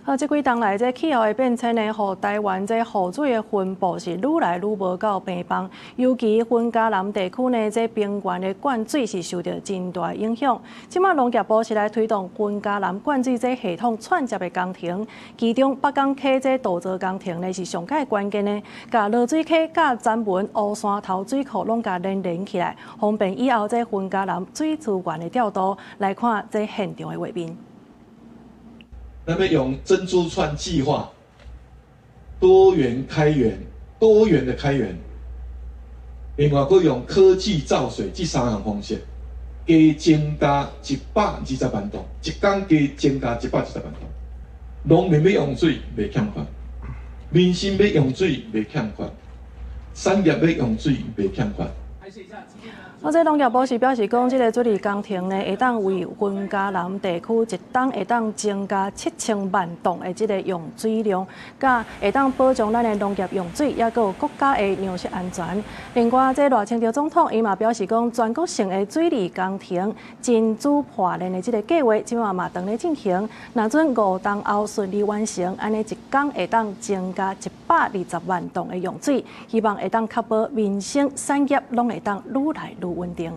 好，這幾冬來，這氣候的變遷呢，予台灣這雨水的分布是愈來愈無夠平方。尤其雲嘉南地區呢，這平原的灌水是受著真大影響。這馬農業部是來推動雲嘉南灌水這系統串接的工程，其中北港溪這導槽工程呢是上蓋關鍵的，共濁水溪佮曾文烏山頭水庫攏共連連起來，方便以後這雲嘉南水資源的調度。來看這現場的畫面。咱欲用珍珠串計劃，多元開源，多元的開源，另外閣用科技造水，這三項方式，加增加120萬噸，一工加增加120萬噸。農民欲用水袂欠缺，民生欲用水袂欠缺，產業欲用水袂欠缺。我這農業部是表示講，這个水利工程呢，會當為雲嘉南地區一冬會當增加7000萬噸的這个用水量，佮會當保障咱的農業用水，抑閣有國家的糧食安全。另外，這賴清德總統伊嘛表示講，全國性的水利工程珍珠破鏈的這个計畫，這馬嘛當咧進行。若準5冬後順利完成，按呢一工會當增加120萬噸的用水，希望會當確保民生產業攏會當愈來愈穩定。